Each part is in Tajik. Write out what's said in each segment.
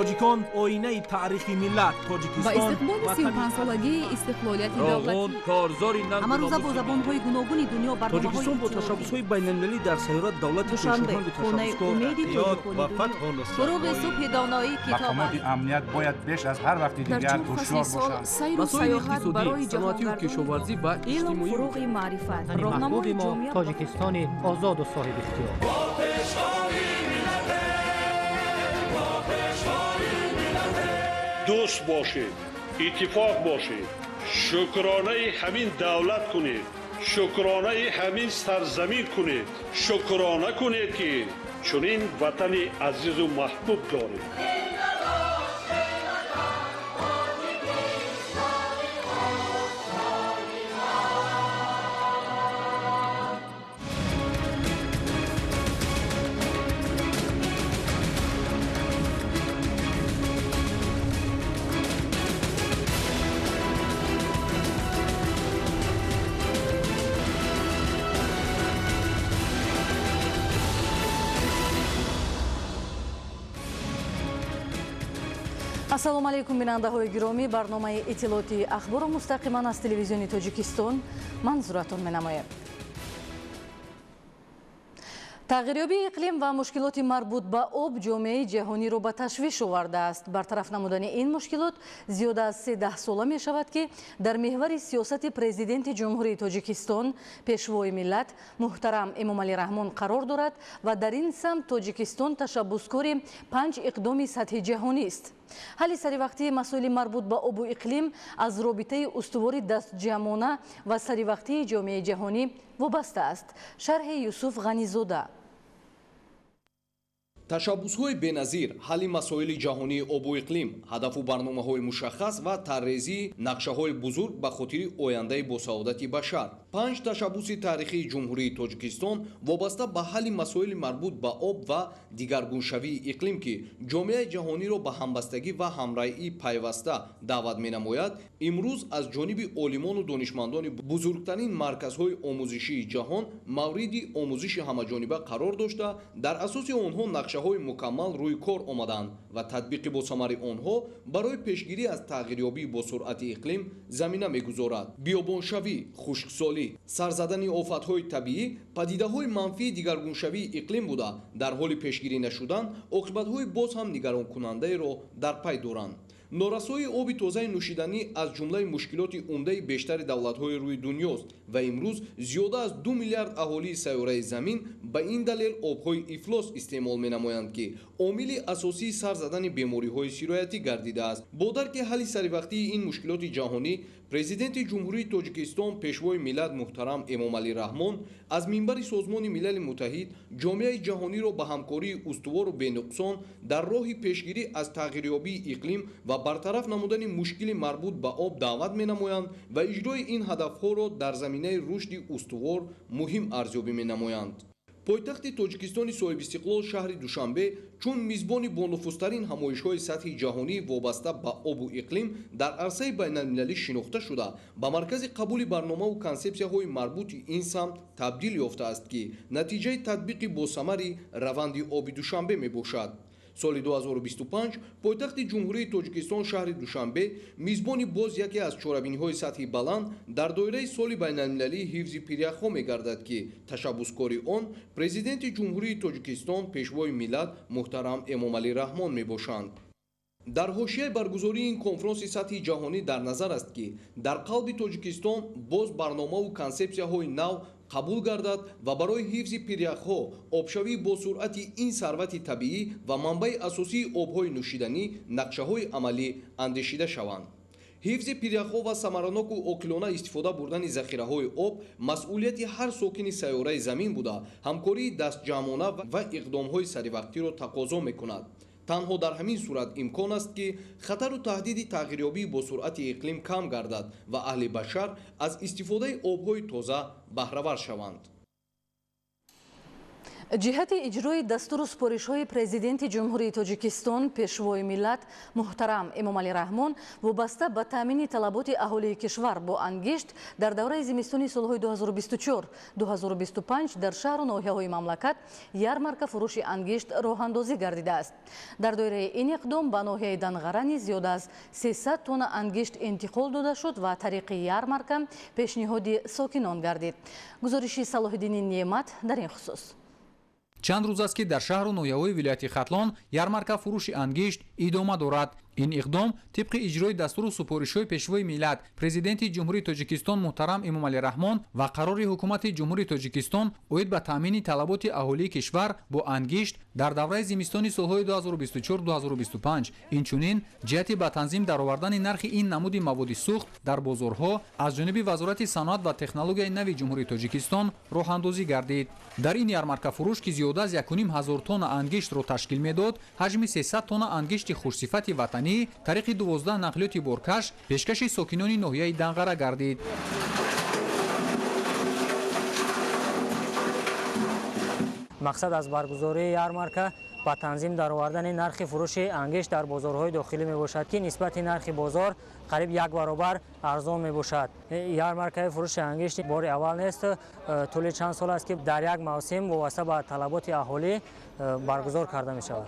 Тоҷикон оинаи таърихи миллат. Тоҷикистон ба истиқболи 35-солагии истиқлолияти давлатӣ. Корзори ҳамарӯза бо забонҳои гуногуни дунё. Тоҷикистон бо ташаббусҳои байналмилалӣ дар сайёра давлати Душанбе, хонаи умеди тоҷикони дунё. Фуруғи субҳи доноӣ китоб. Мақомоти амният бояд беш аз ҳар вақти дигар ҳушёр бошанд. Сайру сайёҳат барои саноатию кишоварзӣ ва Илм иҷтимоӣ. фуруғи маърифат. Ватани маҳбуби мо Тоҷикистони озоду соҳибихтиёр. Дӯст бошед, иттифоқ бошед, шукронаи ҳамин давлат кунед, шукронаи ҳамин сарзамин кунед, шукрона кунед, ки чунин ватани азизу маҳбуб доред. Ассалому алайкум, бинандаҳои гиромӣ. Барномаи иттилоотии Ахборро мустақиман аз Телевизиони Тоҷикистон манзуратон менамоем. Тағйирёбии иқлим ва мушкилоти марбут ба об ҷомеаи ҷаҳониро ба ташвиш овардааст. Бартараф намудани ин мушкилот зиёда аз 13 сола мешавад, ки дар меҳвари сиёсати Президенти Ҷумҳурии Тоҷикистон, Пешвои миллат муҳтарам Эмомалӣ Раҳмон қарор дорад ва дар ин самт Тоҷикистон ташаббускори панҷ иқдоми сатҳи ҷаҳонист. Ҳалли саривақтии масоили марбут ба обу иқлим аз робитаи устувори дастҷамъона ва саривақтии ҷомеаи ҷаҳонӣ вобаста аст. Шарҳи Юсуф Ғанизода. Ташаббусҳои беназир, ҳалли масоили ҷаҳонии обу иқлим, ҳадафу барномаҳои мушаххас ва таррезии нақшаҳои бузург ба хотири ояндаи босаодати башар. Панҷ ташаббуси таърихии Ҷумҳурии Тоҷикистон вобаста ба ҳалли масоили марбут ба об ва дигаргуншавии иқлим, ки ҷомеаи ҷаҳониро ба ҳамбастагӣ ва ҳамраҳии пайваста даъват менамояд, имрӯз аз ҷониби олимону донишмандони бузургтарин марказҳои омӯзишии ҷаҳон мавриди омӯзиши ҳамаҷониба қарор дошта, дар асоси онҳо нақшаҳои мукаммал рӯи кор омаданд ва татбиқи босамари онҳо барои пешгирӣ аз тағйирёбии босуръати иқлим замина мегузорад. Биёбоншавӣ, хушксолӣ, сар задани офатҳои табиӣ падидаҳои манфии дигаргуншавии иқлим буда, дар ҳоли пешгирӣ нашудан оқибатҳои боз ҳам нигаронкунандаеро дар пай доранд. Норасоии оби тозаи нӯшиданӣ аз ҷумлаи мушкилоти умдаи бештари давлатҳои рӯи дунёст ва имрӯз зиёда аз 2 миллиард аҳолии сайёраи Замин ба ин далел обҳои ифлос истеъмол менамоянд, ки омили асосии сар задани бемориҳои сироятӣ гардидааст. Бо дарки ҳалли саривақтии ин мушкилоти ҷаҳонӣ, Президенти Ҷумҳурии Тоҷикистон, Пешвои миллат муҳтарам Эмомалӣ Раҳмон аз минбари Созмони Милали Муттаҳид ҷомеаи ҷаҳониро ба ҳамкории устувору бенуқсон дар роҳи пешгирӣ аз тағйирёбии иқлим ва бартараф намудани мушкили марбут ба об даъват менамоянд ва иҷрои ин ҳадафҳоро дар заминаи рушди устувор муҳим арзёбӣ менамоянд. Пойтахти Тоҷикистони соҳибистиқлол, шаҳри Душанбе, чун мизбони бонуфузтарин ҳамоишҳои сатҳи ҷаҳонӣ вобаста ба обу иқлим дар арсаи байналмилалӣ шинохта шуда, ба маркази қабули барномаву консепсияҳои марбути ин самт табдил ёфтааст, ки натиҷаи татбиқи босамари раванди оби Душанбе мебошад. Соли 2025 пойтахти Ҷумҳурии Тоҷикистон, шаҳри Душанбе, мизбони боз яке аз чорабиниҳои сатҳи баланд дар доираи Соли байналмилалии ҳифзи пиряхҳо мегардад, ки ташаббускори он Президенти Ҷумҳурии Тоҷикистон, Пешвои миллат муҳтарам Эмомалӣ Раҳмон мебошанд. Дар ҳошияи баргузории ин конфронси сатҳи ҷаҳонӣ дар назар аст, ки дар қалби Тоҷикистон боз барномаву консепсияҳои нав қабул гардад ва барои ҳифзи пиряхҳо, обшавии босуръати ин сарвати табиӣ ва манбаи асосии обҳои нӯшиданӣ нақшаҳои амалӣ андешида шаванд. Ҳифзи пиряхҳо ва самараноку оқилона истифода бурдани захираҳои об масъулияти ҳар сокини сайёраи Замин буда, ҳамкории дастҷамъона ва иқдомҳои саривақтиро тақозо мекунад. Танҳо дар ҳамин сурат имкон аст, ки хатару таҳдиди тағйирёбии босуръати иқлим кам гардад ва аҳли башар аз истифодаи обҳои тоза баҳравар шаванд. Ҷиҳати иҷрои дастуру супоришҳои Президенти Ҷумҳурии Тоҷикистон, Пешвои миллат муҳтарам Эмомалӣ Раҳмон вобаста ба таъмини талаботи аҳолии кишвар бо ангишт дар давраи зимистони солҳои 2024-2025 дар шаҳру ноҳияҳои мамлакат ярмарка фурӯши ангишт роҳандозӣ гардидааст. Дар доираи ин иқдом ба ноҳияи Данғара низ зиёда аз 300 тонна ангишт интиқол дода шуд ва тариқи ярмарка пешниҳоди сокинон гардид. Гузориши Салоҳиддини Неъмат дар ин хусус. Чанд рӯз аст, ки дар шаҳру ноҳияҳои вилояти Хатлон ярмарка фурӯши ангишт идома дорад. Ин иқдом тибқи иҷрои дастуру супоришҳои Пешвои миллат, Президенти Ҷумҳурии Тоҷикистон муҳтарам Эмомалӣ Раҳмон ва қарори Ҳукумати Ҷумҳурии Тоҷикистон оид ба таъмини талаботи аҳолии кишвар бо ангишт дар давраи зимистони солҳои 2024-2025, инчунин ҷиҳати ба танзим даровардани нархи ин намуди маводи сӯхт дар бозорҳо аз ҷониби Вазорати саноат ва технологияи нави Ҷумҳурии Тоҷикистон роҳандозӣ гардид. Дар ин ярмаркафурӯш, ки зиёда аз 1500 тонна ангиштро ташкил медод, ҳаҷми 300 тонна ангишти хушсифати ватанӣ тариқи 12 нақлиёти боркаш пешкаши сокинони ноҳияи Данғара гардид. Мақсад аз баргузории ярмарка ба танзим даровардани нархи фурӯши ангишт дар бозорҳои дохилӣ мебошад, ки нисбати нархи бозор қариб як баробар арзон мебошад. Ярмаркаи фурӯши ангишт бори аввал нест, тӯли чанд сол аст, ки дар як мавсим вобаста ба талаботи аҳолӣ баргузор карда мешавад.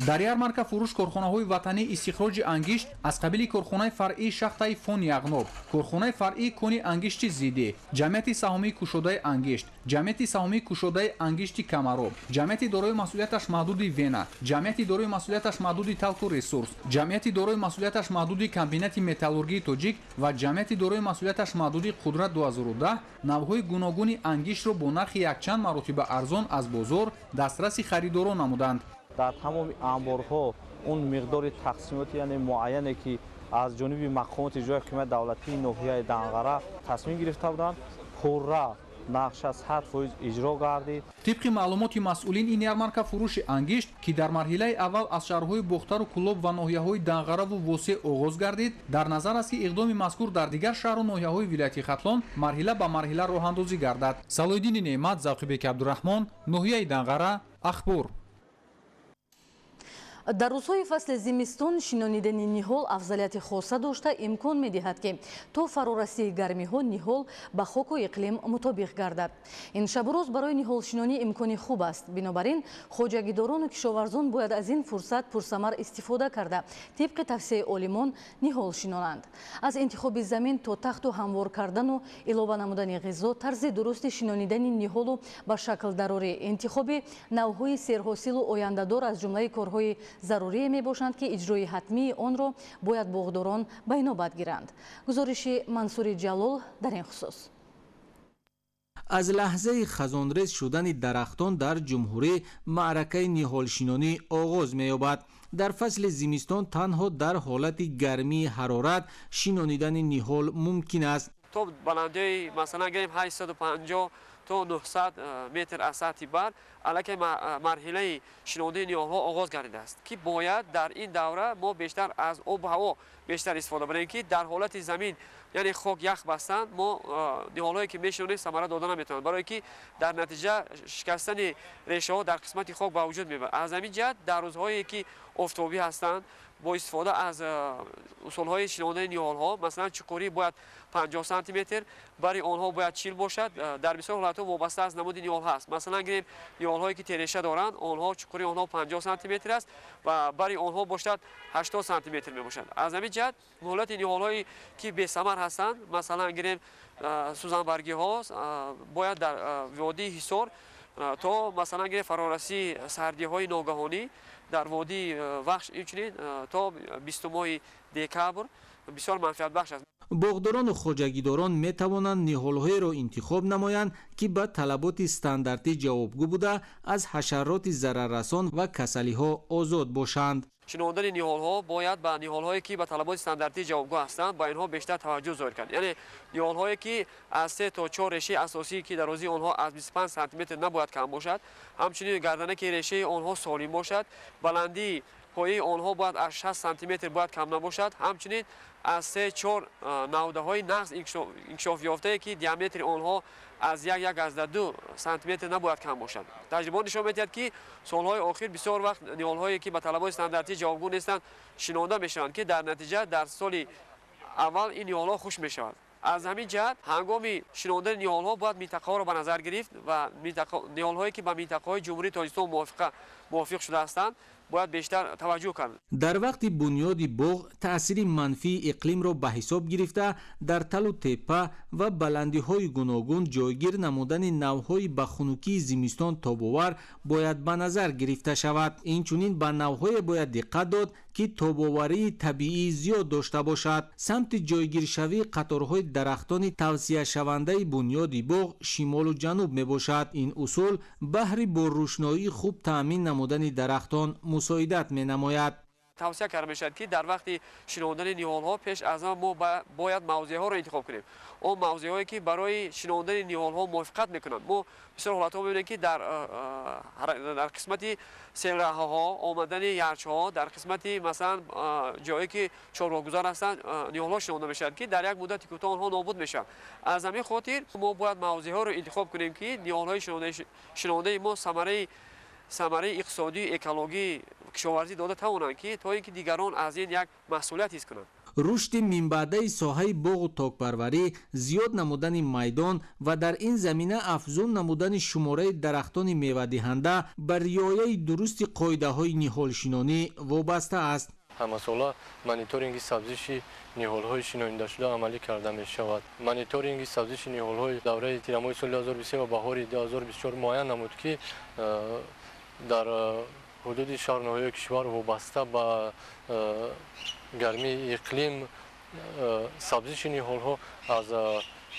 Дар ярмарка фурӯш корхонаҳои ватании истихроҷи ангишт аз қабили корхонаи фаръии шахтаи Фони Яғноб, корхонаи фаръии кони ангишти Зидӣ, ҷамъияти саҳомии кушодаи ангишт, ҷамъияти саҳомии кушодаи ангишти Камароб, ҷамъияти дорои масъулияташ маҳдуди Вена, ҷамъияти дорои масъулияташ маҳдуди Талку Ресурс, ҷамъияти дорои масъулияташ маҳдуди Комбинати металлургии Тоҷик ва ҷамъияти дорои масъулияташ маҳдуди Қудрат 2010 навъҳои гуногуни ангиштро бо нархи якчанд маротиба арзон аз бозор дастраси харидорон намуданд. Дар тамоми анборҳо он миқдори тақсимоти, яъне муайяне, ки аз ҷониби мақомоти иҷрои ҳокимияти давлатии ноҳияи Данғара тасмим гирифта буданд, пурра нақша 100% иҷро гардид. Тибқи маълумоти масъулин, ин ярмарка фурӯши ангишт, ки дар марҳилаи аввал аз шаҳрҳои Бохтару Кӯлоб ва ноҳияҳои Данғараву Восеъ оғоз гардид, дар назар аст, ки иқдоми мазкур дар дигар шаҳру ноҳияҳои вилояти Хатлон марҳила ба марҳила роҳандозӣ гардад. Салоҳиддини Неъмат, Завқибек Абдураҳмон, ноҳияи Данғара, Ахбор. Дар рӯзҳои фасли зимистон шинонидани ниҳол афзалияти хоса дошта имкон медиҳад, ки то фарорасии гармиҳо ниҳол ба хоку иқлим мутобиқ гардад. Ин шабу рӯз барои ниҳолшинонӣ имкони хуб аст. Бинобар ин хоҷагидорону кишоварзон бояд аз ин фурсат пурсамар истифода карда, тибқи тавсияи олимон ниҳол шинонанд. Аз интихоби замин то тахту ҳамвор кардану илова намудани ғизо, тарзи дурусти шинонидани ниҳолу ба шакл дарорӣ, интихоби навъҳои серҳосилу ояндадор аз ҷумлаи корҳои зарурие мебошанд, ки иҷрои ҳатмии онро бояд боғдорон ба инобат гиранд. Гузориши Мансури Ҷалол дар ин хусус. Аз лаҳзаи хазонрез шудани дарахтон дар ҷумҳурӣ маъракаи ниҳолшинонӣ оғоз меёбад. Дар фасли зимистон танҳо дар ҳолати гармии ҳарорат шинонидани ниҳол мумкин аст. То баландиҳои масалан гирем 850 то 900 метр аз сатҳи баҳр аллакай марҳилаи шинондани ниҳолҳо оғоз гардидааст, ки бояд дар ин давра мо бештар аз обу ҳаво бештар истифода барем, ки дар ҳолати замин, яъне хок ях бастанд, мо ниҳолҳое ки мешинонем самара дода наметавонанд, барое ки дар натиҷа шикастани решаҳо дар қисмати хок ба вуҷуд меояд. Аз ҳамин ҷиҳат дар рӯзҳое ки офтобӣ ҳастанд, бо истифода аз усулҳои шинондани ниҳолҳо, масалан чуқурӣ бояд 50 сантиметр, бари онҳо бояд 40 бошад. Дар бисёр ҳолатҳо вобаста аз намуди ниҳолҳо аст. Масалан гирем ниҳолҳое ки тереша доранд, онҳо чуқурии онҳо 50 сантиметр аст ва бари онҳо бошад 80 сантиметр мебошад. Аз ҳамин ҷиҳат муҳлати ниҳолҳое ки бесамар ҳастанд, масалан гирем сӯзанбаргиҳо, бояд дар водии Ҳисор то масалан гирем фарорасии сардиҳои ногаҳонӣ дар водии Вахш, инчунин то 20 моҳи декабр бисёр манфиатбахш аст. Боғдорону хоҷагидорон метавонанд ниҳолҳоеро интихоб намоянд, ки ба талаботи стандартӣ ҷавобгӯ буда, аз ҳашароти зараррасон ва касалиҳо озод бошанд. Шинондани ниҳолҳо бояд ба ниҳолҳое ки ба талаботи стандартӣ ҷавобгӯ ҳастанд, ба инҳо бештар таваҷҷӯҳ зоҳир кард. Яъне ниҳолҳое ки аз 3 то 4 решаи асосӣ, ки дарозии онҳо аз 25 сантиметр набояд кам бошад, ҳамчунин гарданаки решаи онҳо солим бошад, баландии пояи онҳо бояд аз 60 сантиметр бояд кам набошад, ҳамчунин аз 3-4 навдаҳои нағз инкишофёфтае ки диаметри онҳо аз 1-1.2 сантиметр набояд кам бошад. Таҷрибаҳо нишон медиҳад, ки солҳои охир бисёр вақт ниҳолҳое, ки ба талаботи стандартӣ ҷавобгӯ нестанд, шинонда мешаванд, ки дар натиҷа дар соли аввал ин ниҳолҳо хушк мешаванд. Аз ҳамин ҷиҳат ҳангоми шинондани ниҳолҳо бояд минтақаҳоро ба назар гирифт ва ниҳолҳое, ки ба минтақаҳои Ҷумҳурии Тоҷикистон мувофиқ шуда ҳастанд, бояд бештар таваҷҷӯҳ кард. Дар вақти бунёди боғ таъсири манфии иқлимро ба ҳисоб гирифта, дар талу теппа ва баландиҳои гуногун ҷойгир намудани навъҳои ба хунукии зимистон тобовар бояд ба назар гирифта шавад. Инчунин ба навъҳое бояд диққат дод, ки тобоварии табиӣ зиёд дошта бошад. Самти ҷойгиршавии қаторҳои дарахтони тавсияшавандаи бунёди боғ шимолу ҷануб мебошад. Ин усул баҳри бо рӯшноии хуб таъмин намудани дарахтон мусоидат менамояд. Тавсия карда мешавад, ки дар вақти шинондани ниҳолҳо пеш аз ҳама мо бояд мавзеъҳоро интихоб кунем. Он мавзеъҳое, ки барои шинондани ниҳолҳо мувофиқат мекунанд. Мо бисёр ҳолатҳо мебинем, ки дар қисмати селраҳаҳо, омадани ярчҳо, дар қисмати масалан ҷое, ки чорвогузар ҳастанд, ниҳолҳо шинонда мешаванд, ки дар як муддати кӯтоҳ онҳо нобуд мешаванд. Аз ҳамин хотир мо бояд мавзеъҳоро интихоб кунем, ки ниҳолҳои шинондаи мо самараи иқтисодию экологии кишоварзӣ дода тавонанд, ки то ин ки дигарон аз ин як маҳсулият ҳис кунанд. Рушди минбаъдаи соҳаи боғу токпарварӣ, зиёд намудани майдон ва дар ин замина афзун намудани шумораи дарахтони мевадиҳанда ба риояи дурусти қоидаҳои ниҳолшинонӣ вобаста аст. Ҳамасола мониторинги сабзиши ниҳолҳои шинонидашуда амалӣ карда мешавад. Мониторинги сабзиши ниҳолҳои давраи тирамоҳи соли 2023 ва баҳори 2024 муайян намуд, ки дар ҳудуди шаҳру ноҳияҳои кишвар вобаста ба гармии иқлим сабзиши ниҳолҳо аз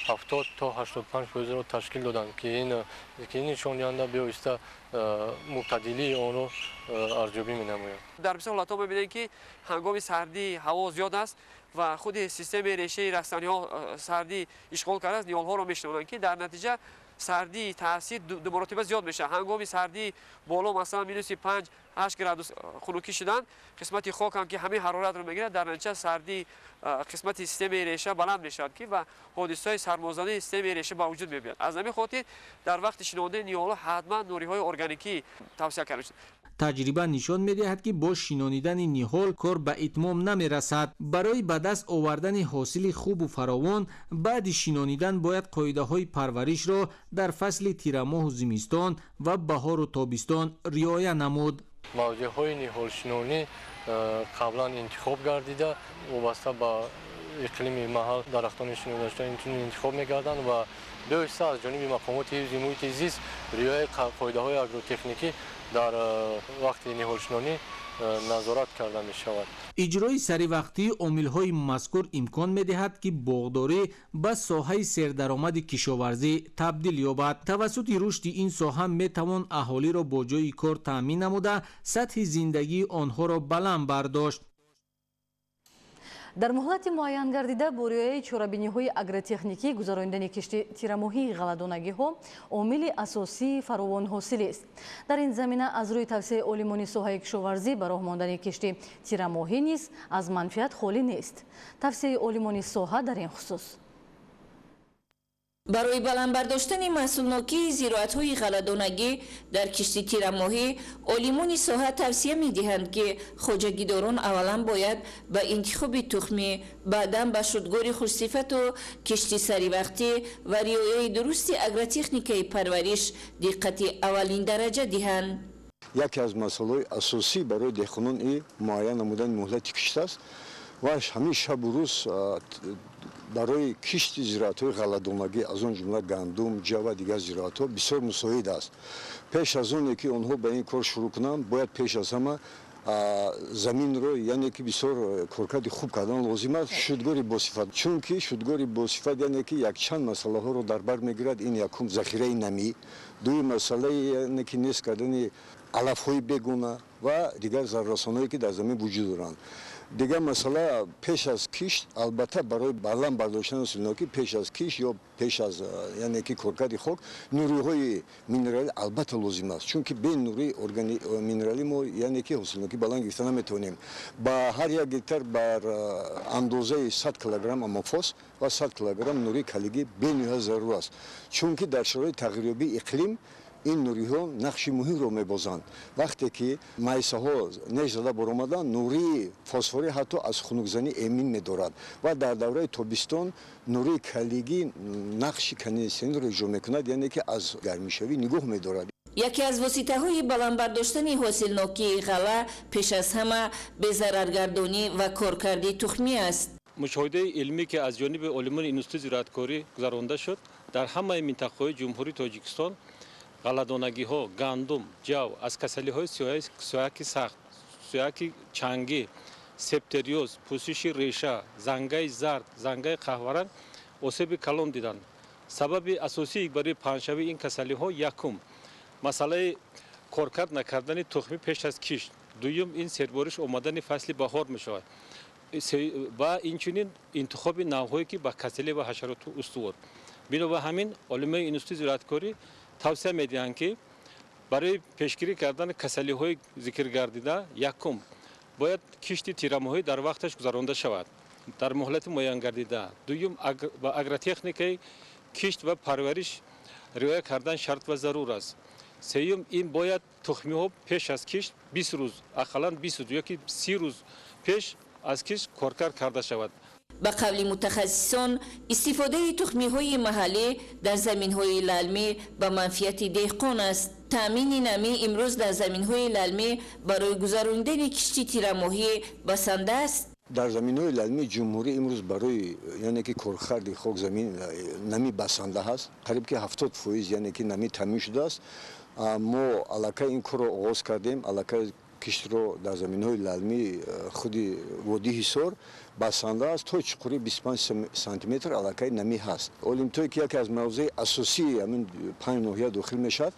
70 то 85%-ро ташкил доданд, ки ин нишондиҳанда бевосита мӯътадилии онро арзёбӣ менамояд. Дар бисёр ҳолатҳо мебинем, ки ҳангоми сардии ҳаво зиёд аст ва худи системаи решаи растаниҳо сардӣ ишғол кардааст, ниҳолҳоро мешинонанд, ки дар натиҷа сардии таъсир ду маротиба зиёд мешавад. Ҳангоми сардии боло, масалан -5-8 градус хунукӣ шудан, қисмати хок ҳам, ки ҳамин ҳароратро мегирад, дар натиҷа сардии қисмати системаи реша баланд мешавад, ки ва ҳодисаҳои сармозании системаи реша ба вуҷуд меояд. Аз ҳамин хотир дар вақти шинондани ниҳолҳо ҳатман нуриҳои органикӣ тавсия карда мешавад. Таҷриба нишон медиҳад, ки бо шинонидани ниҳол кор ба итмом намерасад. Барои ба даст овардани ҳосили хубу фаровон баъди шинонидан бояд қоидаҳои парваришро дар фасли тирамоҳу зимистон ва баҳору тобистон риоя намуд. Мавзеъҳои ниҳолшинонӣ қаблан интихоб гардида, вобаста ба иқлими маҳал дарахтони шинондашуда инчунин интихоб мегарданд ва бевосита аз ҷониби мақомоти ҳифзи муҳити зист риояи қоидаҳои агротехникӣ дар вақти ниҳолшинонӣ назорат карда мешавад. Иҷрои саривақтии омилҳои мазкур имкон медиҳад, ки боғдорӣ ба соҳаи сердаромади кишоварзӣ табдил ёбад. Тавассути рушди ин соҳа метавон аҳолиро бо ҷойи кор таъмин намуда, сатҳи зиндагии онҳоро баланд бардошт. Дар муҳлати муайян гардида бо риояи чорабиниҳои агротехникӣ гузаронидани кишти тирамоҳии ғалладонагиҳо омили асосии фаровонҳосилист. Дар ин замина аз рӯи тавсияи олимони соҳаи кишоварзӣ ба роҳ мондани кишти тирамоҳӣ низ аз манфиат холӣ нест. Тавсияи олимони соҳа дар ин хусус. Барои баланд бардоштани маҳсулнокии зироатҳои ғалладонагӣ дар кишти тирамоҳӣ олимони соҳа тавсия медиҳанд, ки хоҷагидорон аввалан бояд ба интихоби тухмӣ, баъдан ба шудгори хушсифату кишти саривақтӣ ва риояи дурусти агротехникаи парвариш диққати аввалин дараҷа диҳанд. Яке аз масъалаҳои асосӣ барои деҳқонон ин муайян намудани муҳлати кишт аст ва ҳамин шабу рӯз барои кишти зироатҳои ғалладонагӣ, аз он ҷумла гандум, ҷав ва дигар зироатҳо бисёр мусоид аст. Пеш аз оне ки онҳо ба ин кор шурӯъ кунанд, бояд пеш аз ҳама заминро, яъне ки бисёр коркарди хуб кардан лозим аст, шудгори босифат. Чунки шудгори босифат яъне ки якчанд масъалаҳоро дар бар мегирад. Ин якум захираи намӣ, дуюм масъалаи яъне ки нест кардани алафҳои бегуна ва дигар заррасонҳое ки дар замин вуҷуд доранд. Дигар масъала пеш аз кишт, албатта барои баланд бардоштани ҳосилнокӣ пеш аз кишт ё пеш аз яъне ки коркарди хок нуриҳои минералӣ албатта лозим аст, чунки бе нури минералӣ мо яъне ки ҳосилнокӣ баланд гирифта наметавонем. Ба ҳар як гектар бар андозаи 100 килограмм амофос ва 100 килограмм нурии калигӣ бениҳоят зарур аст, чунки дар шароити тағйирёбии иқлим ин нуриҳо нақши муҳимро мебозанд. Вақте ки майсаҳо неш зада баромаданд, нурии фосфорӣ ҳатто аз хунукзанӣ эмин медорад ва дар давраи тобистон нурии калигӣ нақши кондитсионерро иҷро мекунад, яъне ки аз гармишавӣ нигоҳ медорад. Яке аз воситаҳои баланд бардоштани ҳосилнокии ғалла пеш аз ҳама безараргардонӣ ва коркарди тухмӣ аст. Мушоҳидаи илмӣ, ки аз ҷониби олимони институти зироаткорӣ гузаронда шуд, дар ҳамаи минтақаҳои Ҷумҳурии Тоҷикистон ғалладонагиҳо, гандум, ҷав аз касалиҳои сиёҳаки сахт, сиёҳаки чангӣ, септериоз, пӯсиши реша, зангаи зард, зангаи қаҳваранг осеби калон диданд. Сабаби асосии барои паҳншавии ин касалиҳо: якум, масъалаи коркард накардани тухмӣ пеш аз кишт, дуюм, ин сербориш омадани фасли баҳор мешавад ва инчунин интихоби навъҳое, ки ба касалӣ ва ҳашароту устувор. Бино ба ҳамин олимони институти зироаткорӣ тавсия медиҳанд, ки барои пешгирӣ кардани касалиҳои зикргардида, якум, бояд кишти тирамоҳӣ дар вақташ гузаронда шавад, дар муҳлати муайянгардида, дуюм, ба агротехникаи кишт ва парвариш риоя кардан шарт ва зарур аст, сеюм, ин бояд тухмиҳо пеш аз кишт 20 рӯз, ақаллан 20 рӯз ёки 30 рӯз пеш аз кишт коркард карда шавад. Ба қавли мутахассисон, истифодаи тухмиҳои маҳаллӣ дар заминҳои лалмӣ ба манфиати деҳқон аст. Таъмини намӣ имрӯз дар заминҳои лалмӣ барои гузаронидани кишти тирамоҳӣ басанда аст. Дар заминҳои лалмии ҷумҳурӣ имрӯз барои, яъне ки коркарди хок замин намӣ басанда ҳаст, қариб ки 70%, яъне ки намӣ таъмин шудааст. Мо аллакай ин корро оғоз кардем, аллакай киштро дар заминҳои лалмии худи водии Ҳисор басанда аст, то чуқурии 25 сантиметр аллакай намӣ ҳаст. Олимтое, ки яке аз мавзеи асосии ҳамин панҷ ноҳия дохил мешавад,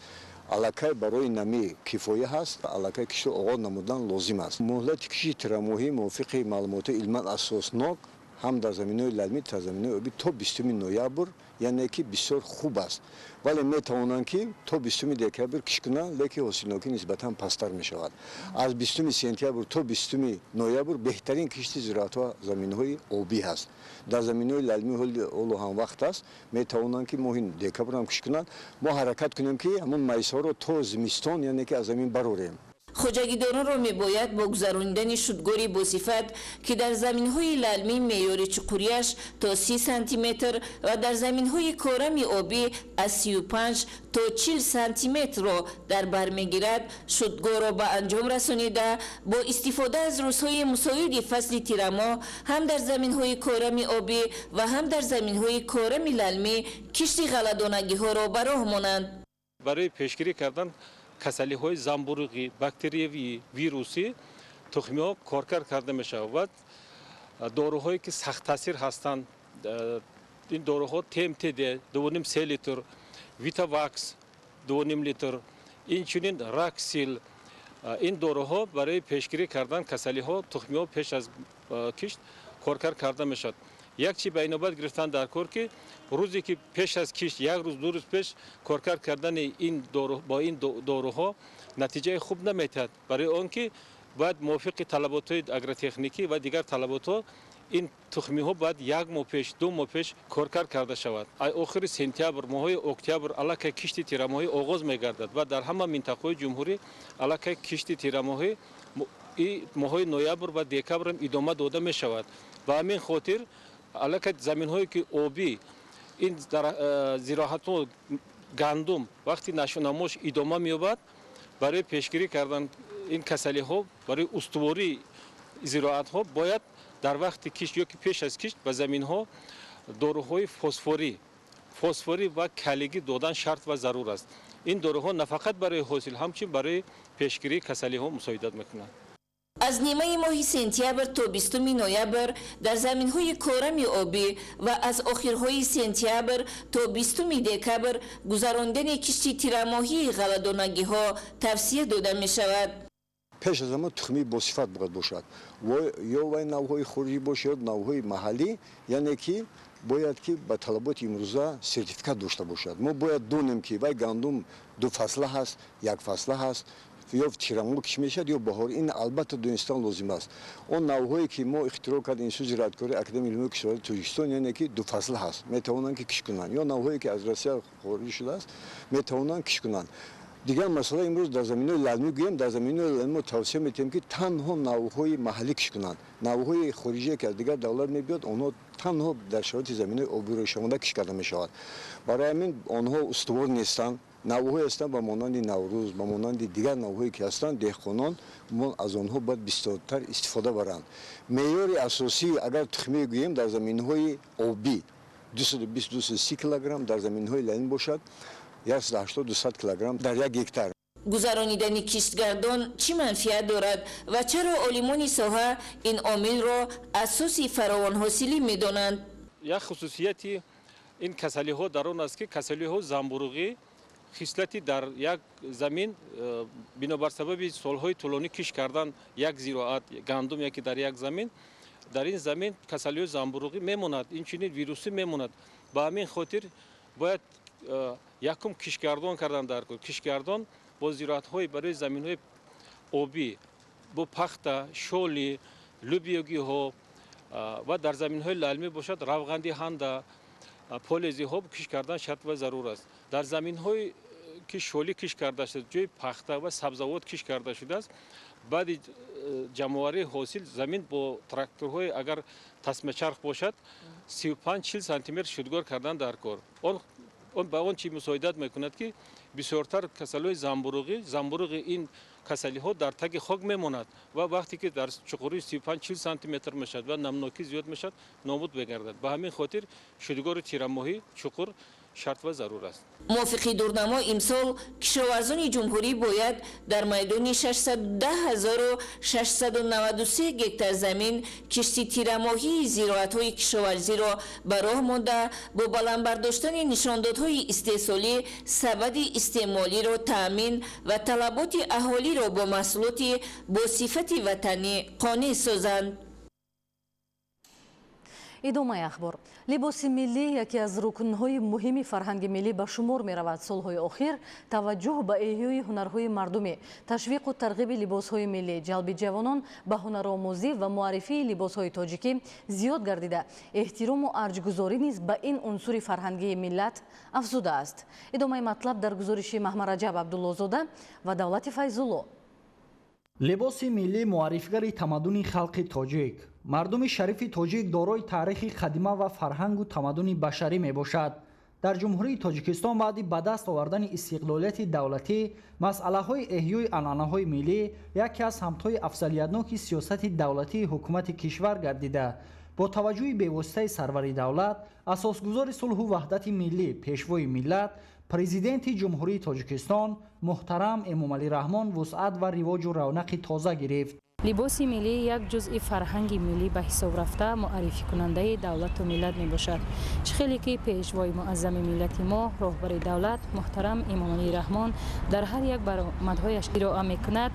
аллакай барои намӣ кифоя ҳаст, аллакай киштро оғоз намудан лозим аст. Муҳлати кишти тирамоҳӣ мувофиқи маълумоти илман асоснок ҳам дар заминҳои лалмӣ, дар заминҳои обӣ то 20 ноябр, яъне ки бисёр хуб аст, вале метавонанд, ки то 20 декабр кишт кунанд, лекин ҳосилнокӣ нисбатан пасттар мешавад. Аз 20 сентябр то 20 ноябр беҳтарин кишти зироатҳо заминҳои обӣ ҳаст. Дар заминҳои лалмӣ ҳоло ҳам вақт аст, метавонанд, ки моҳи декабр ҳам кишт кунанд. Мо ҳаракат кунем, ки ҳамон майсаҳоро то зимистон, яъне ки аз замин барорем. Хоҷагидоронро мебояд бо гузаронидани шудгори босифат, ки дар заминҳои лалмӣ меъёри чуқурияш то 30 сантиметр ва дар заминҳои корами обӣ аз 35 то 40 сантиметрро дар бар мегирад, шудгорро ба анҷом расонида, бо истифода аз рӯзҳои мусоиди фасли тирамоҳ ҳам дар заминҳои корами обӣ ва ҳам дар заминҳои корами лалмӣ кишти ғалладонагиҳоро ба роҳ монанд. Барои пешгирӣ кардан касалиҳои замбуруғӣ, бактериявӣ, вирусӣ тухмиҳо коркард карда мешавад ва доруҳое, ки сахттаъсир ҳастанд, ин доруҳо ТМТД 2,5-3 литр, Витавакс 2,5 литр, инчунин Раксил. Ин доруҳо барои пешгирӣ кардан касалиҳо тухмиҳо пеш аз кишт коркард карда мешавад. Як чи ба инобат гирифтан дар кор, ки рӯзе ки пеш аз кишт, як рӯз, 2 рӯз пеш коркард кардани ин дору бо ин доруҳо натиҷаи хуб наметиҳад, барои он ки бояд мувофиқи талаботҳои агротехникӣ ва дигар талаботҳо ин тухмиҳо бояд як моҳ пеш, 2 моҳ пеш коркард карда шавад. Охири сентябр, моҳҳои октябр аллакай кишти тирамоҳӣ оғоз мегардад ва дар ҳама минтақаҳои ҷумҳурӣ аллакай кишти тирамоҳӣ моҳҳои ноябр ва декабрам идома дода мешавад. Ба ҳамин хотир аллакай заминҳое, ки обӣ, ин зироатҳо, гандум вақти нашъунамош идома меёбад, барои пешгирӣ кардан ин касалиҳо, барои устувории зироатҳо бояд дар вақти кишт ё ки пеш аз кишт ба заминҳо доруҳои фосфорӣ ва калигӣ додан шарт ва зарур аст. Ин доруҳо на фақат барои ҳосил, ҳамчунин барои пешгирии касалиҳо мусоидат мекунанд. Аз нимаи моҳи сентябр то 20 ноябр дар заминҳои корами обӣ ва аз охирҳои сентябр то 20 декабр гузарондани кишти тирамоҳии ғалладонагиҳо тавсия дода мешавад. Пеш аз ҳама тухмии босифат бояд бошад, ё вай навъҳои хориҷӣ бошад, ё навъҳои маҳаллӣ, яъне ки бояд ки ба талаботи имрӯза сертификат дошта бошад. Мо бояд донем, ки вай гандум дуфасла ҳаст, якфасла ҳаст, Ё тирамоҳ кишт мешавад, ё баҳор. Ин албатта донистан лозим аст. Он навъҳое ки мо ихтироъ кардем Институти зироаткории Академияи илмҳои кишоварзии Тоҷикистон, яъне ки дуфасл ҳаст, метавонанд ки кишт кунанд. Ё навъҳое ки аз Россия хориҷ шудааст, метавонанд кишт кунанд. Дигар масъала, имрӯз дар заминҳои лалмӣ гӯем, дар заминҳои лалмӣ мо тавсия метиҳем, ки танҳо навъҳои маҳаллӣ кишт кунанд. Навъҳои хориҷие ки аз дигар давлат мебиёд, онҳо танҳо дар шароити заминҳои обрӯшаванда кишт карда мешавад. Барои ҳамин онҳо устувор нестанд. Навъҳое ҳастанд ба монанди Наврӯз, ба монанди дигар навъҳое ки ҳастанд, деҳқонон мо аз онҳо бояд бисёртар истифода баранд. Меъёри асосӣ, агар тухмӣ гӯем, дар заминҳои обӣ 220-230 килограмм, дар заминҳои лалмӣ бошад 180-200 килограмм дар як гектар. Гузаронидани киштгардон чӣ манфиат дорад ва чаро олимони соҳа ин омилро асоси фаровонҳосилӣ медонанд? Як хусусияти ин касалиҳо дар он аст, ки касалиҳо замбуруғӣ хислати дар як замин, бинобар сабаби солҳои тӯлонӣ кишт кардан як зироат гандум яке дар як замин, дар ин замин касалиҳои замбуруғӣ мемонад, инчунин вирусӣ мемонад. Ба ҳамин хотир бояд якум киштгардон кардан дар кор. Киштгардон бо зироатҳои барои заминҳои обӣ, бо пахта, шоли, лӯбиёгиҳо ва дар заминҳои лалмӣ бошад равғандиҳанда, полезиҳо кишт кардан шарт ва зарур аст. Дар заминҳое ки шолӣ кишт карда шудааст, ҷои пахта ва сабзавот кишт карда шудааст, баъди ҷамъоварии ҳосил замин бо тракторҳои агар тасмачарх бошад 35-40 сантиметр шудгор кардан дар кор. Он ба он чӣ мусоидат мекунад, ки бисёртар касалиҳои замбуруғӣ, замбуруғи ин касалиҳо дар таги хок мемонад ва вақте ки дар чуқурии 35-40 сантиметр мешавад ва намнокӣ зиёд мешавад, нобуд мегардад. Ба ҳамин хотир шудгори тирамоҳӣ чуқур шарт ва зарур аст. Мувофиқи дурнамо, имсол кишоварзони ҷумҳурӣ бояд дар майдони 610 693 гектар замин кишти тирамоҳии зироатҳои кишоварзиро ба роҳ монда, бо баланд бардоштани нишондодҳои истеҳсолӣ сабади истеъмолиро таъмин ва талаботи аҳолиро бо маҳсулоти бо сифати ватанӣ қонеъ созанд. Идомаи ахбор. Либоси миллӣ яке аз рукнҳои муҳими фарҳанги миллӣ ба шумор меравад. Солҳои охир таваҷҷӯҳ ба эҳёи ҳунарҳои мардумӣ, ташвиқу тарғиби либосҳои миллӣ, ҷалби ҷавонон ба ҳунаромӯзӣ ва муаррифии либосҳои тоҷикӣ зиёд гардида, эҳтирому арҷгузорӣ низ ба ин унсури фарҳангии миллат афзудааст. Идомаи матлаб дар гузориши Маҳмараҷаб Абдуллозода ва Давлати Файзулло. Либоси миллӣ муаррифигари тамаддуни халқи тоҷик. Мардуми шарифи тоҷик дорои таърихи қадима ва фарҳангу тамаддуни башарӣ мебошад. Дар Ҷумҳурии Тоҷикистон баъди ба даст овардани истиқлолияти давлатӣ масъалаҳои эҳёи анъанаҳои миллӣ яке аз самтҳои афзалиятноки сиёсати давлатии ҳукумати кишвар гардида, бо таваҷҷӯҳи бевоситаи сарвари давлат, асосгузори сулҳу ваҳдати миллӣ, пешвои миллат, Президенти Ҷумҳурии Тоҷикистон муҳтарам Эмомалӣ Раҳмон вусъат ва ривоҷу равнақи тоза гирифт. Либоси миллӣ як ҷузъи фарҳанги миллӣ ба ҳисоб рафта, муаррификунандаи давлату миллат мебошад. Чӣ хеле ки пешвои муаззами миллати мо, роҳбари давлат муҳтарам Эмомалӣ Раҳмон дар ҳар як баромадҳояш ироа мекунад,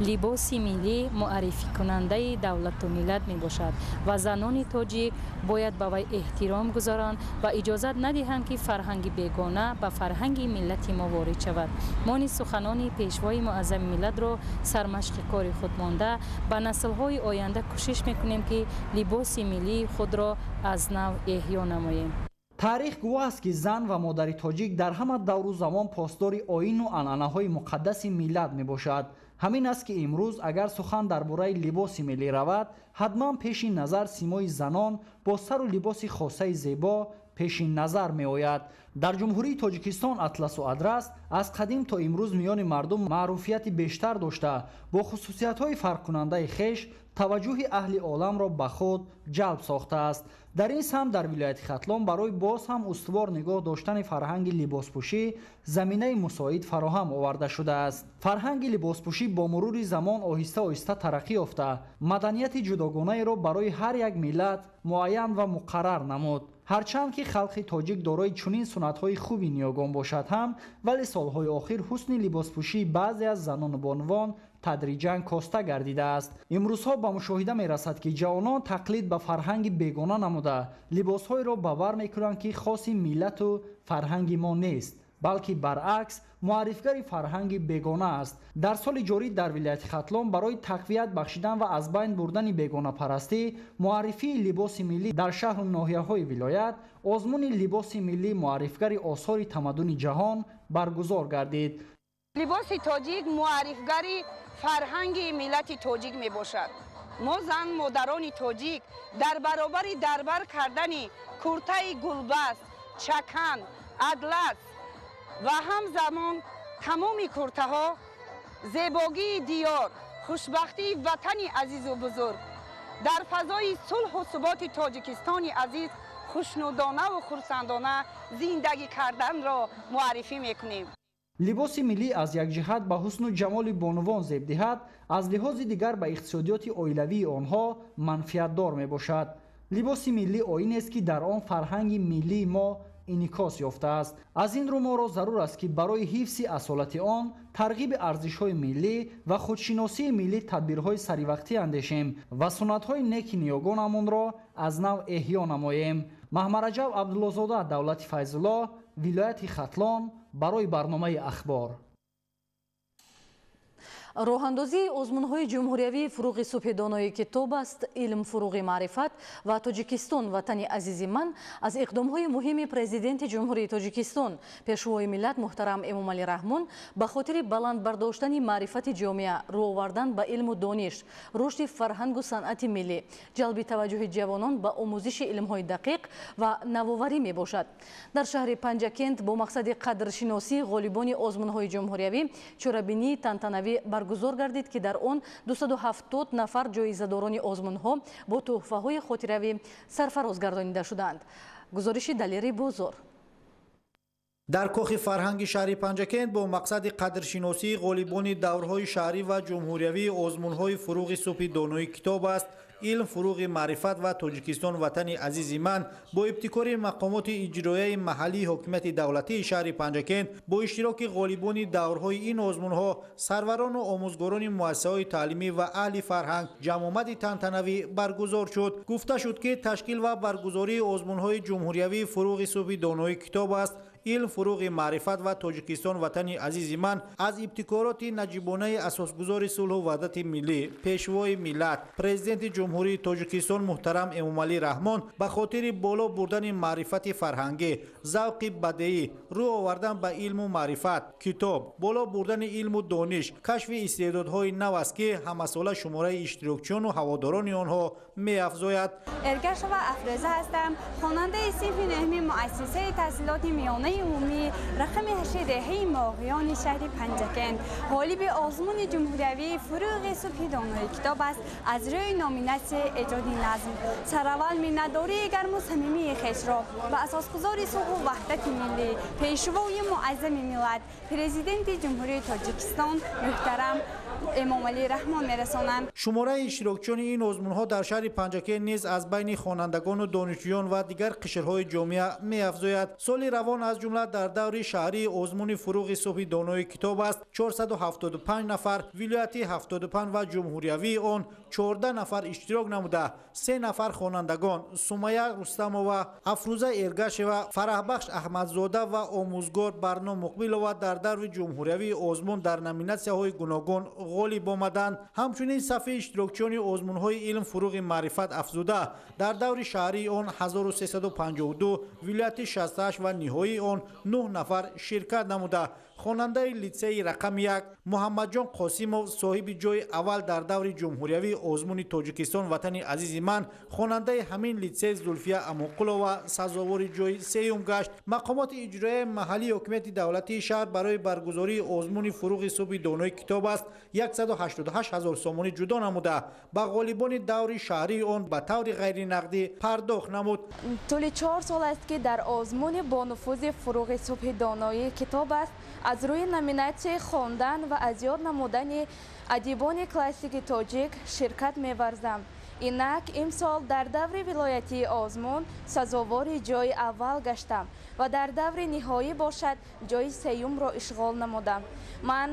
либоси миллӣ муаррификунандаи давлату миллат мебошад ва занони тоҷик бояд ба вай эҳтиром гузоранд ва иҷозат надиҳанд, ки фарҳанги бегона ба фарҳанги миллати мо ворид шавад. Мо низ суханони пешвои муаззами миллатро сармашқи кори худ монда, ба наслҳои оянда кӯшиш мекунем, ки либоси миллии худро аз нав эҳё намоем. Таърих гувоҳ аст, ки зан ва модари тоҷик дар ҳама давру замон посдори оину анъанаҳои муқаддаси миллат мебошад. Ҳамин аст, ки имрӯз агар сухан дар бораи либоси миллӣ равад, ҳатман пеши назар симои занон бо сару либоси хосаи зебо пеши назар меояд. Дар Ҷумҳурии Тоҷикистон атласу адрас аз қадим то имрӯз миёни мардум маъруфияти бештар дошта, бо хусусиятҳои фарқкунандаи хеш таваҷҷӯҳи аҳли оламро ба худ ҷалб сохтааст. Дар ин самт дар вилояти Хатлон барои боз ҳам устувор нигоҳ доштани фарҳанги либоспӯшӣ заминаи мусоид фароҳам оварда шудааст. Фарҳанги либоспӯшӣ бо мурури замон оҳиста оҳиста тараққӣ ёфта, маданияти ҷудогонаеро барои ҳар як миллат муайян ва муқаррар намуд. Ҳарчанд ки халқи тоҷик дорои чунин суннатҳои хуби ниёгон бошад ҳам, вале солҳои охир ҳусни либоспӯшии баъзе аз занону бонувон тадриҷан коста гардидааст. Имрӯзҳо ба мушоҳида мерасад, ки ҷавонон тақлид ба фарҳанги бегона намуда, либосҳоеро ба бар мекунанд, ки хоси миллату фарҳанги мо нест. Балки баръакс муаррифгари фарҳанги бегона аст. Дар соли ҷорӣ дар вилояти Хатлон барои тақвият бахшидан ва аз байн бурдани бегонапарастӣ, муаррифии либоси миллӣ дар шаҳру ноҳияҳои вилоят озмуни либоси миллӣ муаррифгари осори тамаддуни ҷаҳон баргузор гардид. Либоси тоҷик муаррифгари фарҳанги миллати тоҷик мебошад. Мо зан модарони тоҷик дар баробари дарбар кардани куртаи гулбаст, чакан, атлас ва ҳамзамон тамоми куртаҳо зебогии диёр, хушбахтии ватани азизу бузург дар фазои сулҳу суботи Тоҷикистони азиз хушнудонаву хурсандона зиндагӣ карданро муаррифӣ мекунем. Либоси миллӣ аз як ҷиҳат ба ҳусну ҷамоли бонувон зеб диҳад, аз лиҳози дигар ба иқтисодиёти оилавии онҳо манфиатдор мебошад. Либоси миллӣ оинест, ки дар он фарҳанги миллии мо инъикос ёфтааст. Аз ин рӯ моро зарур аст, ки барои ҳифзи асолати он, тарғиби арзишҳои миллӣ ва худшиносии миллӣ тадбирҳои саривақтӣ андешем ва суннатҳои неки ниёгонамонро аз нав эҳё намоем. Маҳмараҷаб Абдуллозода, Давлати Файзулло, вилояти Хатлон, барои барномаи Ахбор. Роҳандозии озмунҳои ҷумҳуриявии фуруғи субҳи донои китоб аст, илм фуруғи маърифат ва Тоҷикистон ватани азизи ман аз иқдомҳои муҳими Президенти Ҷумҳурии Тоҷикистон, Пешвои миллат муҳтарам Эмомалӣ Раҳмон ба хотири баланд бардоштани маърифати ҷомеа, рӯ овардан ба илму дониш, рушди фарҳангу санъати миллӣ, ҷалби таваҷҷӯҳи ҷавонон ба омӯзиши илмҳои дақиқ ва навоварӣ мебошад. Дар шаҳри Панҷакент бо мақсади қадршиносии ғолибони озмунҳои ҷумҳуриявӣ чорабинии тантанавӣ баргузор гардид, ки дар он 270 нафар ҷоизадорони озмунҳо бо тӯҳфаҳои хотиравӣ сарфароз гардонида шуданд. Гузориши Далери Бозор. Дар кохи фарҳанги шаҳри Панҷакент бо мақсади қадршиносии ғолибони даврҳои шаҳрӣ ва ҷумҳуриявии озмунҳои фуруғи субҳи донои китоб аст, илм фуруғи маърифат ва Тоҷикистон ватани азизи ман бо ибтикори мақомоти иҷроияи маҳаллии ҳокимияти давлатии шаҳри Панҷакент бо иштироки ғолибони даврҳои ин озмунҳо, сарварону омӯзгорони муассисаҳои таълимӣ ва аҳли фарҳанг ҷамъомади тантанавӣ баргузор шуд. Гуфта шуд, ки ташкил ва баргузории озмунҳои ҷумҳуриявии фуруғи субҳи донои китоб аст, илм фуруғи маърифат ва Тоҷикистон ватани азизи ман аз ибтикороти наҷибонаи асосгузори сулҳу ваҳдати миллӣ, Пешвои миллат, Президенти Ҷумҳурии Тоҷикистон муҳтарам Эмомалӣ Раҳмон ба хотири боло бурдани маърифати фарҳангӣ, завқи бадеӣ, рӯ овардан ба илму маърифат, китоб, боло бурдани илму дониш, кашфи истеъдодҳои нав аст, ки ҳамасола шумораи иштирокчиёну ҳаводорони онҳо меафзояд. Эргашова Афрӯза ҳастам, хонандаи синфи нӯҳми муассисаи таҳсилоти миёнаи умумӣ рақами ҳашти деҳаи Моғиёни шаҳри Панҷакент, ғолиби озмуни ҷумҳуриявии фуруғи субҳи донои китоб аст аз рӯи номинатсияи эҷоди назм. Сараввал миннатдории гарму самимии хешро ба асосгузори сулҳу ваҳдати миллӣ, Пешвои муаззами миллат, Президенти Ҷумҳурии Тоҷикистон муҳтарам Эмомалӣ Раҳмон мерасонам. Шумораи иштирокчиёни ин озмунҳо дар шаҳри Панҷакент низ аз байни хонандагону донишҷӯён ва дигар қишрҳои ҷомеа меафзояд. Соли равон аз ҷумла дар даври шаҳрии озмуни фуруғи субҳи донои китоб аст 475 нафар, вилояти 75 ва ҷумҳуриявии он 14 нафар иштирок намуда, 3 нафар хонандагон Сумая Рустамова, Афрӯза Эргашева, Фараҳбахш Аҳмадзода ва омӯзгор Барно Муқбилова дар даври ҷумҳуриявии озмун дар номинатсияҳои гуногун ғолиб омаданд. Ҳамчунин сафи иштирокчиёни озмунҳои илм фуруғи маърифат афзуда, дар даври шаҳрии он 1352, вилояти 68 ва ниҳоии он 9 нафар ширкат намуда, хонандаи литсейи рақами 1 Муҳаммадҷон Қосимов соҳиби ҷои аввал дар даври ҷумҳуриявии озмуни Тоҷикистон ватани азизи ман, хонандаи ҳамин литсей Зулфия Амоқулова сазовори ҷои сеюм гашт. Мақомоти иҷроияи маҳаллии ҳокимияти давлатии шаҳр барои баргузории озмуни фуруғи субҳи донои китоб аст 188 ҳазор сомонӣ ҷудо намуда, ба ғолибони даври шаҳрии он ба таври ғайринақдӣ пардохт намуд. Тӯли 4 сол аст, ки дар озмуни бонуфузи фуруғи субҳи доноии китоб аст аз рӯи номинатсияи хондан ва аз ёд намудани адибони классики тоҷик ширкат меварзам. Инак имсол дар даври вилоятии озмун сазовори ҷои аввал гаштам ва дар даври ниҳоӣ бошад ҷои сеюмро ишғол намудам. Ман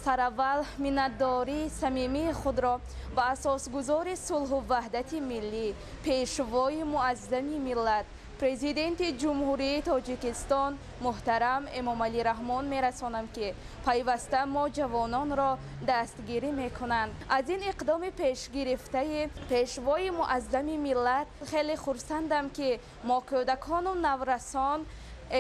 сараввал миннатдории самимии худро ба асосгузори сулҳу ваҳдати миллӣ, Пешвои муаззами миллат, Президенти Ҷумҳурии Тоҷикистон муҳтарам Эмомалӣ Раҳмон мерасонам, ки пайваста мо ҷавононро дастгирӣ мекунанд. Аз ин иқдоми пешгирифтаи Пешвои Муаззами миллат хеле хурсандам, ки мо кӯдакону наврасон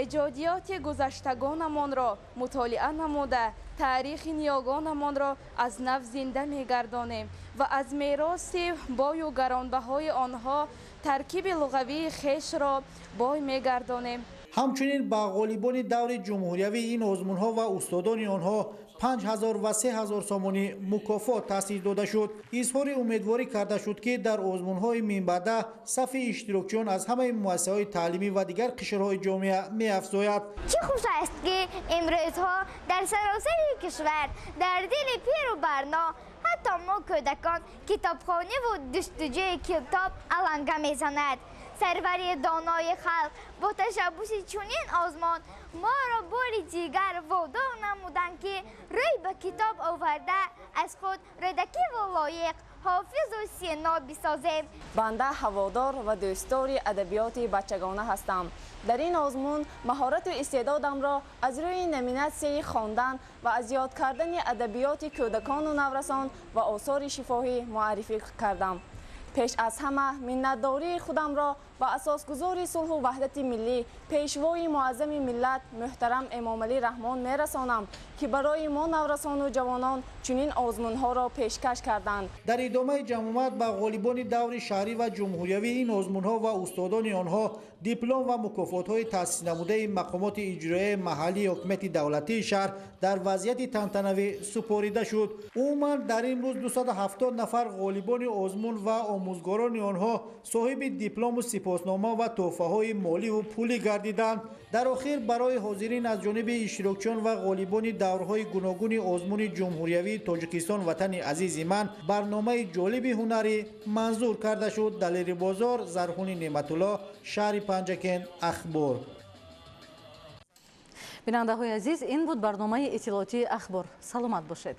эҷодиёти гузаштагонамонро мутолиа намуда, таърихи ниёгонамонро аз нав зинда мегардонем ва аз мероси бою гаронбаҳои онҳо таркиби луғавии хешро бой мегардонем. Ҳамчунин ба ғолибони даври ҷумҳуриявии ин озмунҳо ва устодони онҳо 5000 ва 3000 сомонӣ мукофот таъсис дода шуд. Изҳори умедворӣ карда шуд, ки дар озмунҳои минбаъда сафи иштирокчиён аз ҳамаи муассисаҳои таълимӣ ва дигар қишрҳои ҷомеа меафзояд. Чӣ хуш аст, ки имрӯзҳо дар саросари кишвар, дар дили пиру барно, ҳатто мо кӯдакон, китобхониву ҷустуҷӯи китоб аланга мезанад. Сарвари донои халқ бо ташаббуси чунин озмон моро бори дигар водор намуданд, ки рӯй ба китоб оварда, аз худ рӯдакиву лоиқ, ҳофизу Сино бисозем. Банда ҳаводор ва дӯстдори адабиёти бачагона ҳастам. Дар ин озмун маҳорату истеъдодамро аз рӯи номинатсияи хондан ва аз ёд кардани адабиёти кӯдакону наврасон ва осори шифоҳӣ муаррифӣ кардам. Пеш аз ҳама миннатдории худамро ба асосгузори сулҳу ваҳдати миллӣ, Пешвои Муаззами миллат муҳтарам Эмомалӣ Раҳмон мерасонам, ки барои мо наврасону ҷавонон чунин озмунҳоро пешкаш карданд. Дар идомаи ҷамъомад ба ғолибони даври шаҳрӣ ва ҷумҳуриявии ин озмунҳо ва устодони онҳо диплом ва мукофотҳои таъсиснамудаи мақомоти иҷроияи маҳаллии ҳокимияти давлатии шаҳр дар вазъияти тантанавӣ супорида шуд. Умуман дар ин рӯз 270 нафар ғолибони озмун ва омӯзгорони онҳо соҳиби диплому сипоснома ва тӯҳфаҳои моливу пулӣ гардиданд. Дар охир барои ҳозирин аз ҷониби иштирокчиён ва ғолибони даврҳои гуногуни озмуни ҷумҳуриявии «Тоҷикистон ватани азизи ман» барномаи ҷолиби ҳунарӣ манзур карда шуд. Далери Бозор, Зархуни Неъматулло, шаҳри Панҷакент, Ахбор. Бинандаҳои азиз, ин буд барномаи иттилоотии Ахбор. Саломат бошед.